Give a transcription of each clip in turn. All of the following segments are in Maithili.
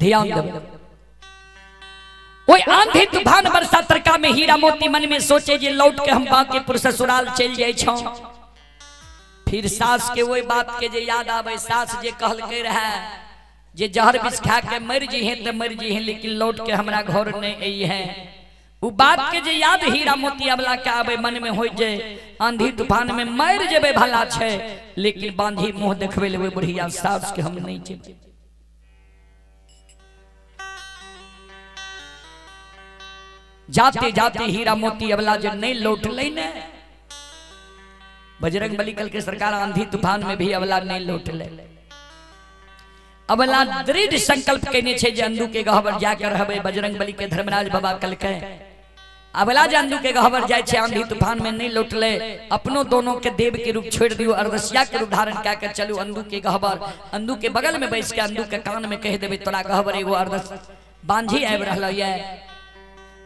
ध्यान देबै। ओहि आंधी तूफान बरसा तरका में हीरा मोती मन में सोचे जे लौट के हम बांकीपुर ससुराल चलि जाइ छौं। फिर सास के ओहि बात के जे याद आवे, सास जे कहलकै रहे जे जहर विष खा के मरि जइहे तऽ मरि जइहे, लेकिन लौट के हमरा घर नहीं अइहे। उ बात के जे याद हीरा मोती अबला के आवे, मन में होय जे आंधी तूफान में मरि जेबै भला छै, लेकिन बांधी मुंह देखबै लेबै बुढ़िया सास के हम नहीं जेबै। जाते जाते हीरा मोती अबला जे नहीं लौटलै ने, बजरंग बली कल के सरकार आंधी तूफान में भी अबला नहीं लौटलै। अबला दृढ़ संकल्प केने छै जे अंदू के गहबर जाकर रहबै। बजरंग बली के धर्मराज बाबा कल के अबला जे अंदू के गहबर जाय छै, आंधी तूफान में नहीं लौटलै, अपनो दोनों के देव के रूप छोड़ दियो, अरदसिया के रूप धारण कए के चलू अंदू के गहबर। अंदू के बगल में बैस के अंदू के कान में कह देबै तोरा गहबर एगो अरदस बांझी आबि रहल ये,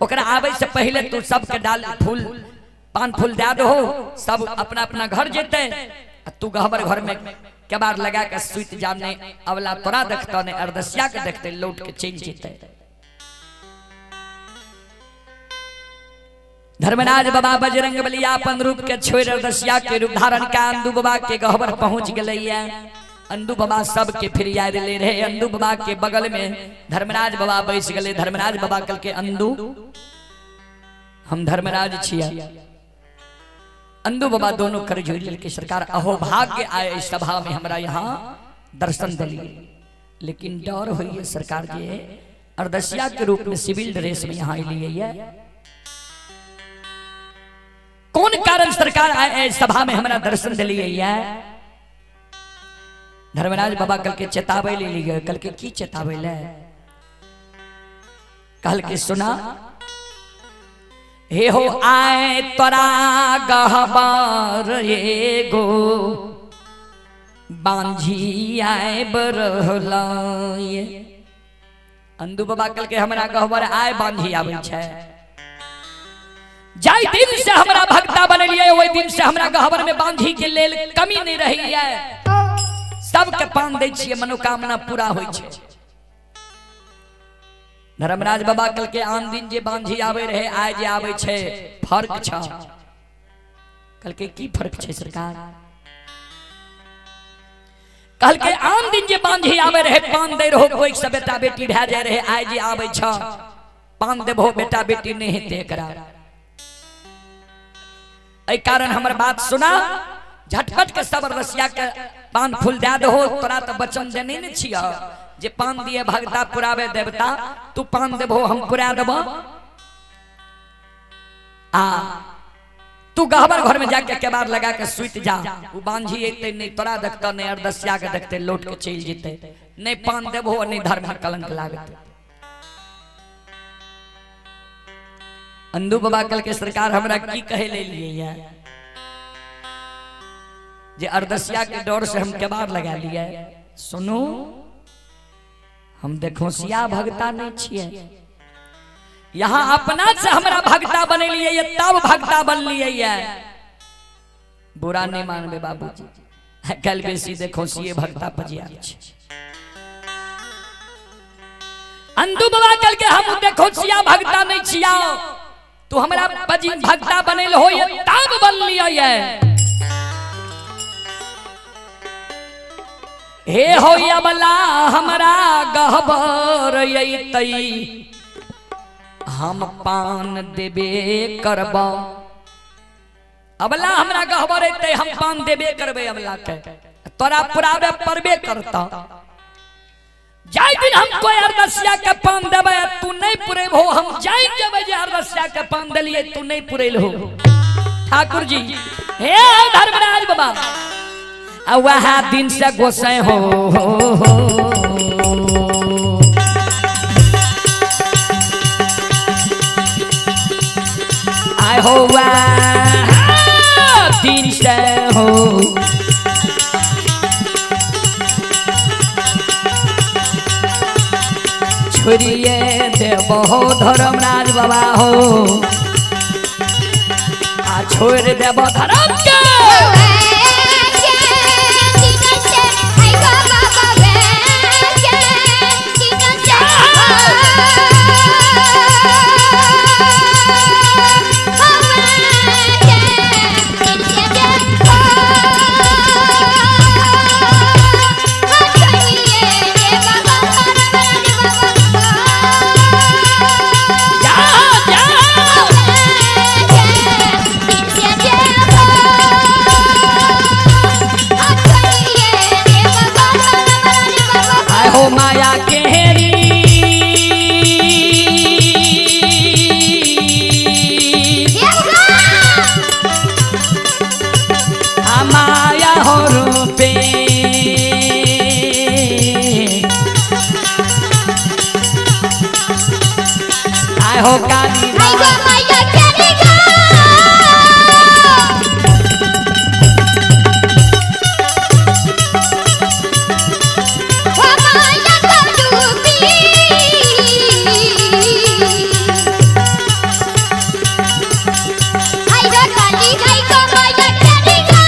ओकरा आबै से पहले तू सबके डाल फूल पान फूल दए दहो, सब अपना अपना घर जेतै, आ तू गहबर घर में केबाड़ लगा के सुति जा, नहीं अबला तोरा देखतौ नहीं अरदसिया के देखतै, लौट के चलि जेतै। धर्मराज बाबा बजरंग बली अपन रूप के छोड़ अरदसिया के रूप धारण के अंदू बाबा के गहबर पहुंच गेलैया। अंदू बाबा सबके फिरिया ले रहे। अंदू बाबा के बगल में धर्मराज बाबा बैस गेलै। धर्मराज बाबा कल के अंदू हम धर्मराज छिया। अंदू बाबा दोनों कर जोड़ लेलकै, सरकार अहो भाग्य आए इस सभा में हमरा यहाँ दर्शन दिलिए, लेकिन डर होइए सरकार जे अरदसिया के रूप में सिविल ड्रेस में यहाँ अलिए, कौन कारण सरकार आए सभा में हमरा दर्शन दिलिए? धर्मराज बाबा कल के चेतावे ले लिए, कल के की चेतावे ले? कल के सुना हे हो आए तोरा गहबर एगो बांझी आए बरहलाए। अंदू बाबा कल के हमरा गहबर आए बांझी आबै छै, जाय दिन से हमरा भक्ता बनेलिए ओहि दिन से हमरा गहबर में बांझी के लेल कमी नहीं रही है, सबके पान दै छियै, मनोकामना पूरा होइ छै। धर्मराज बाबा कल के आन दिन जे बांझी आबै रहे आइ जे आबै छै फर्क छ। कल के की फर्क छै सरकार? कल के आन दिन जे बांझी आबै रहे पान दै रहो कोई से बेटा बेटी भए जाय रहे, आइ जे आबै छ पान देबहो बेटा बेटी नहीं हेतै एकरा। एहि कारण हमर बात सुना, झटपट के सब रसिया के पान फूल दए दहो, तोरा तो वचन देने ने छिय जे पान दिए भगता पुरावे देवता, तू पान देबहो हम पुरा देबो। आ तू गहबर घर में जाके केबाड़ लगा के सुति जा, उ बांझी एतै नहीं तोरा देखतौ नहीं अरदसिया के देखतै, लौट के चलि जेतै, नहीं पान देबहो नहीं धर्म के कलंक लागतै। अंदू बाबा कल के सरकार हमरा की कहे ले लिए जे अरदसिया के डर से हम केबाड़ लगा लिए। सुनू हम देखो सिया भगता नहीं छिए, यहाँ अपना से हमरा भगता बनेलिए ये तब भगता बन लिए ये। बुरा नहीं मानबे बाबूजी, कल बेसी देखो सिए भगता पजिया छै। अंदू बाबा कल के हम देखो सिया भगता नहीं छिया, तू हमरा पजी भगता बनेल हो ये तब बन लिया ये। हे हो अबला हमरा गहबर अइतै हम पान देबे करब, अबला हमरा गहबर अइतै हम पान देबे करबै, अबला के तोरा पुराबे परबे करता। जाय दिन हम कोई अरदसिया के पान देबै तू नहीं पुरेबहो, हम जान जेबै जे अरदसिया के पान देलिए तू नहीं पुरेल हो। ठाकुर जी हे धर्मराज बाबा वह दिन से गोसाई हो, हो। आए हो वह दिन से हो छोड़िए देबहो धर्मराज बाबा हो, आ छोड़ देबो धर्म के। Bye. आय हो काली आई गो मैया केरी गो। ओ माया करूपी। आई गो काली आई गो मैया केरी गो।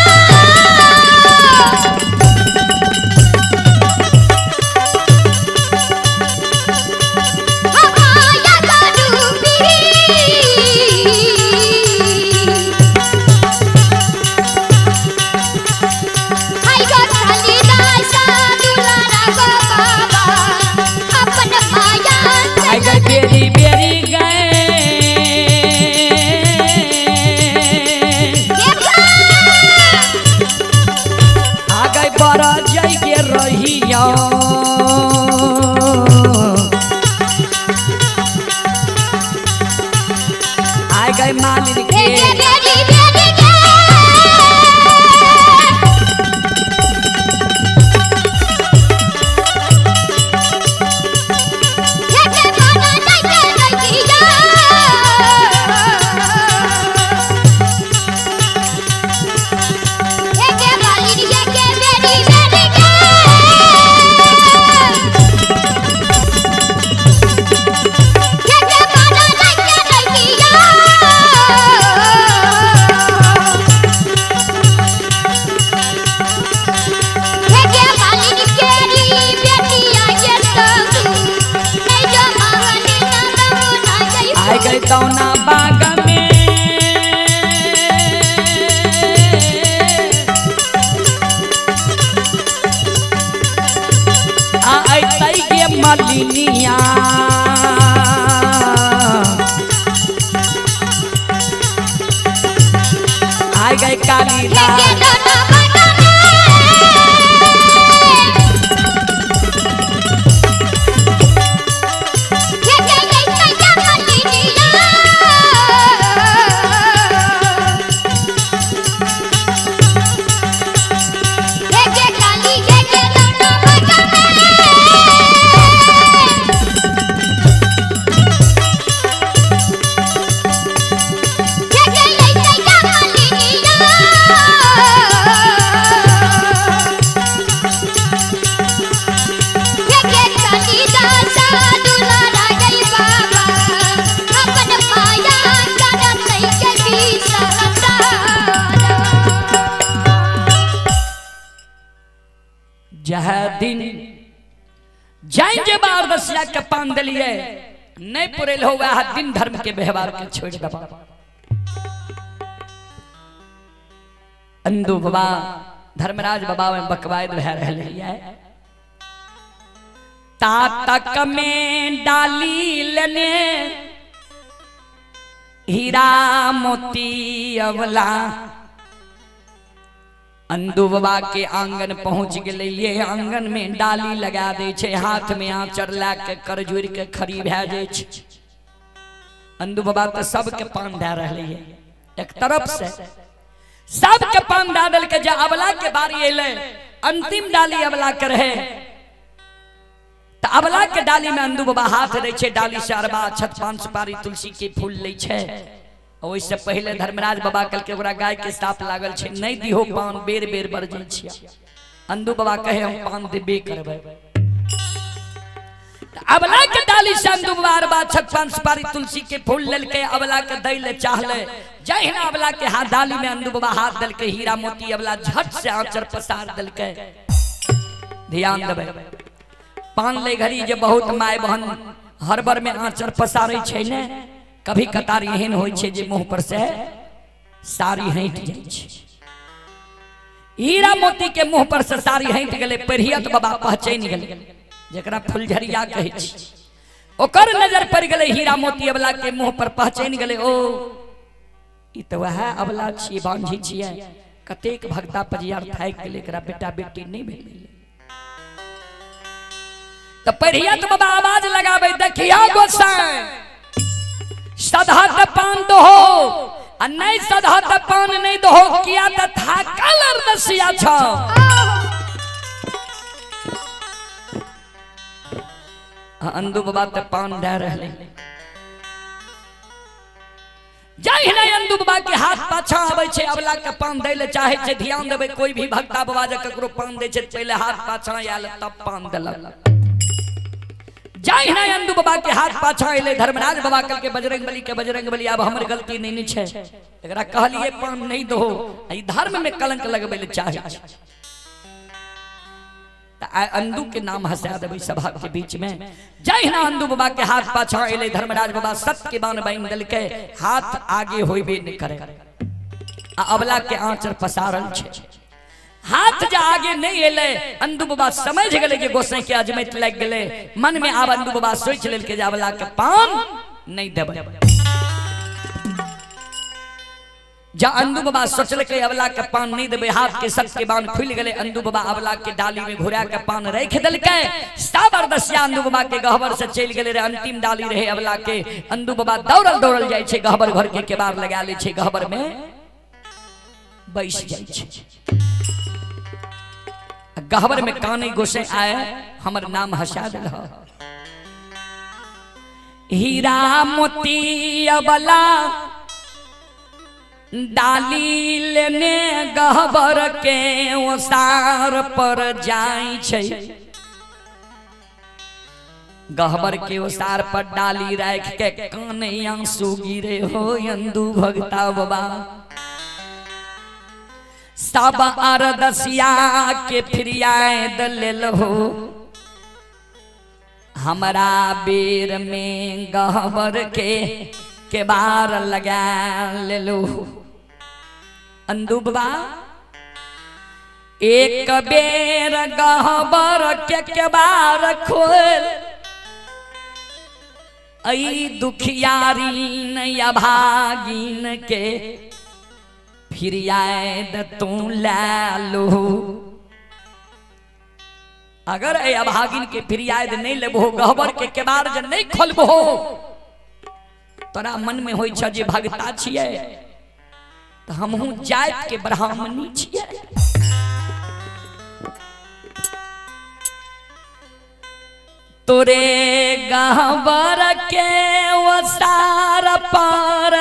माया करूपी। आई गो कालिदास दुलारा गो बाबा अपन माया आय गए बेरी बेरी गए आ गए बड़ा जय के रहिया आय गए मालिन के बेरी बेरी गे। हे माना जाइते रहिया। हे के मालिन हे के बेरी बेरी गे। हे के माना जाइते रहिया। हे के मालिन केरी बेटिया ये तू नहीं जो मालिन ना ना गई। आय गए तौना बाग में आय तई के मालिनिया आय गए हे कालीदास के दोनों बागा में। हे के ये तैया मालिनिया। हे के काली हे के दोनों बागा में। हे के ये तैया मालिनिया। हे के कालिदास दुलारा गई बाबा अपन माया करत के बिसरता। जह दिन जाइन जे बार दसिया के पान दिलिए नहीं पुरेल हो वह दिन धर्म के व्यवहार के छोड़ दबा। अंदू बाबा धर्मराज बाबा में बकवायद भय रहले है। तातक में डाली लेने हीरा मोती अवला अंदू बाबा के आंगन पहुंच गेलै। ये आंगन में डाली लगा दै छै, हाथ में आंचर ला के कर जोड़ के खड़ी भए जाइ छै। अंदू बाबा तऽ सबके पान दए रहलै है, एक तरफ से सबके पान दए देलकै। जे अबला के बारी एलै, अंतिम डाली अबला के रहे, तऽ अबला के डाली में अंदू बाबा हाथ दै छै, डाली से अरबा अक्षत पान सुपारी तुलसी के फूल लै छै। ओहिसँ पहिले धर्मराज बाबा कहलकै ओकरा गाय के साप लागल छै, नहि दिहो पान, बेर बेर बरजै छियै। अंदू बाबा कहे हम पान देबे करबै। अबला के डाली से अंदू बाबा अरबा अक्षत पान सुपारी तुलसी के फूल लेलकै, अबला के दै ले चाहलै। जहिना अबला के हाथ डाली में अंदू बाबा हाथ देलकै, हीरा मोती अबला झट से आंचर पसार देलकै। ध्यान देबै, पान ले घड़ी जे बहुत माय बहन हरबर में आंचर पसारै छै ने, कभी कतार एहन होइ छै जे मुंह पर से साड़ी हटि जाइ छै। हीरा मोती के मुंह पर से साड़ी हटि गेलै, पेरियत बाबा पहचानि गेलै, जकरा फुलझरिया कहै छै, ओकर नजर पड़ि गेलै हीरा मोती अबला के मुंह पर, पहचानि गेलै, ओ ई तऽ वएह अबला छियै, बांझी छियै, कतेक भगता पजियार थाकि गेलै, एकरा बेटा बेटी नहि भेलै। तऽ पेरियत बाबा आवाज लगाबै, देखिया गोसाई सधा त पान दहो आ नहीं सधा त पान नहीं दहो, किया त थाकल अरदसिया छ। अंदू बाबा त पान दे रहले। जहिना अंदू बाबा के हाथ पाछा आबै छै, अबला के पान दै ले चाहे छै। ध्यान देबै, कोई भी भक्ता बाबा जे ककरो पान दै छै, पहिले हाथ पाछा आयल तब पान देलक। जहिना अंदू बाबा के हाथ पाछा एलै, धर्मराज बाबा कहलकै बजरंग बली के, बजरंग बली आब हमर गलती नहीं छै, एकरा कहलिए पान नहीं दो, ई धर्म में कलंक लगबै ले चाहे छै। अंदू के नाम हंसा देबै सभा के बीच में। जहिना अंदू बाबा के हाथ पाछा एलै, धर्मराज बाबा सत्य के बाण बांधि देलकै, हाथ आगे होइबे नहीं करे, आ अबला के आंचर पसारल छै, हाथ जा आगे नहीं एलै। अंदू बाबा समझ गेलै जे गोसाई के अजमैत लागि गेलै। मन में आब अंदू बाबा सोचि लेलकै जे अबला के पान नहीं देबै। जा अंदू बाबा सोचलकै अबला के पान नहीं देबै, हाथ के सत्य के बाण खुलि गेलै। अंदू बाबा अबला के डाली में घुरा के पान राखि देलकै। साबरदसिया अंदू बाबा के गहबर से चलि गेलै रे, अंतिम डाली रहे अबला के। अंदू बाबा दौड़ल दौड़ल जाइ छै, गहबर घर के केबाड़ लगा लै छै, गहबर में बैस जाइ छै। गहबर में काने गोसे आए, हमर नाम हंसा देल। हीरा मोती अबला डाली लेने गहबर के ओसार पर जाई छै। गहबर के ओसार पर डाली राख के काने आंसू गिरे हो अंदू भगता बाबा। सब अरदसिया के फिरियाए दलेल हो, हमरा बेर में गहबर के केबार लगा लेलू। अंदू बाबा एक बेर गहबर के केबार खोल, ऐ दुखियारीन अभागिन के फिरियाद तू ला लो। अगर ए अभागिन के फिरियाद नहीं लेबो, गहबर के केबार जे नहीं खोलबो, तोरा मन में होई छ जे भगता छियै त हमहू जात के ब्राह्मणी छियै। तोरे गहबर के ओसार पर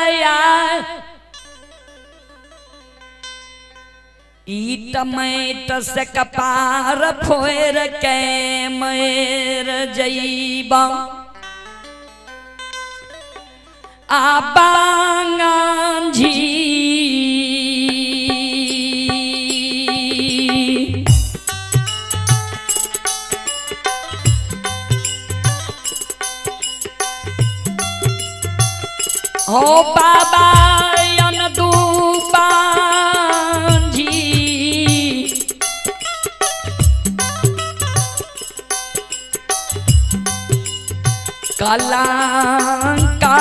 ईट मैट से कपार फोड़ के मर जईबा। आ बांगांझी हो बाबा अनदू बांझी कलंका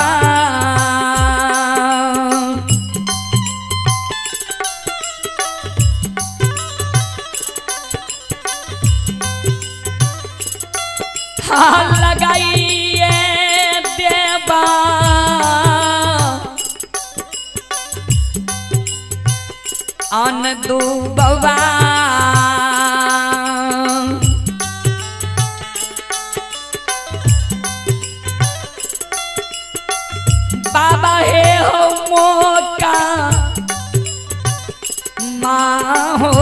लगाइए देवा अनदू बाबा। बाबा हे हो मोका माँ हो,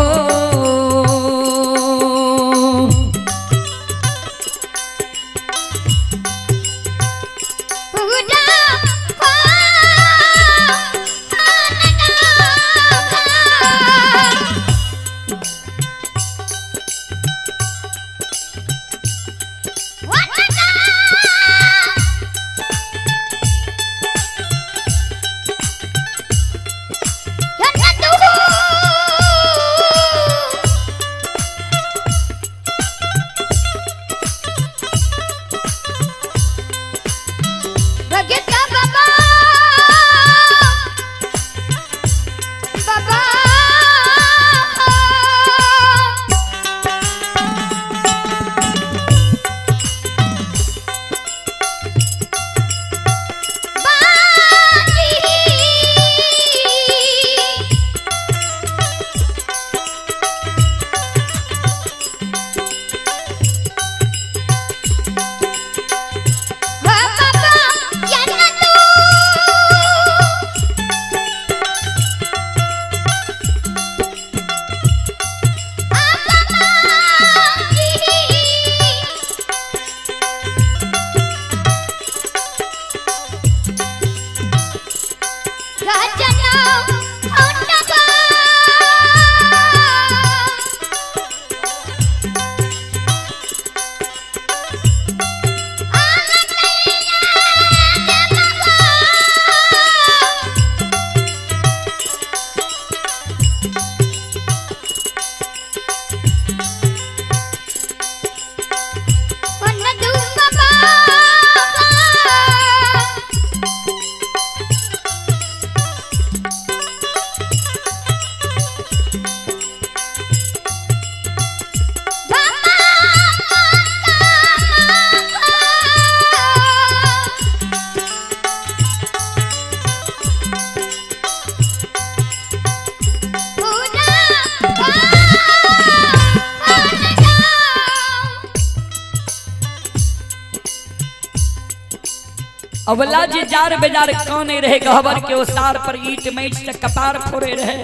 अवला जे जार बेजार काने रहे गहबर के ओसार पर ईट मैट से कपार फोड़े रहे।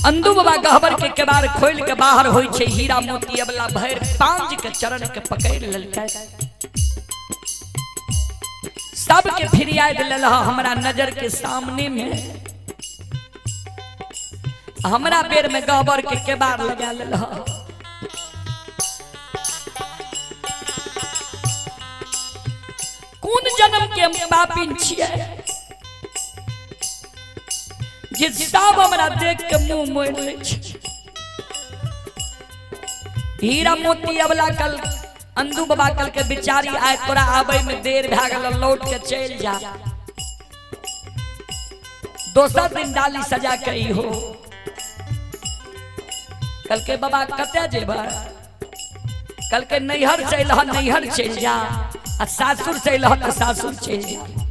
अंदू बाबा गहबर के केबार खोल के बाहर होई छै, हीरा मोती अबला भर पांज के चरण के पकड़ लेलकै, सबके फिरिया दिल हमरा नजर के सामने में। हमरा बेर में गहबर के केबार लगा लेल। कोन जन्म के हम पापिन छियै जे सब हमरा देख के मुंह मोड़ लै छै। हीरा मोती अबला कल अंदू बाबा कल के बिचारी आय तोरा आबै में देर भए गेल, लौट के चलि जा। दोसर दिन डाली सजा के ई हो कल के बाबा कतऽ जेबै? कल के नैहर चलि ह, नैहर चलि जा, आ सासुर चलि ह तऽ सासुर चलि जा।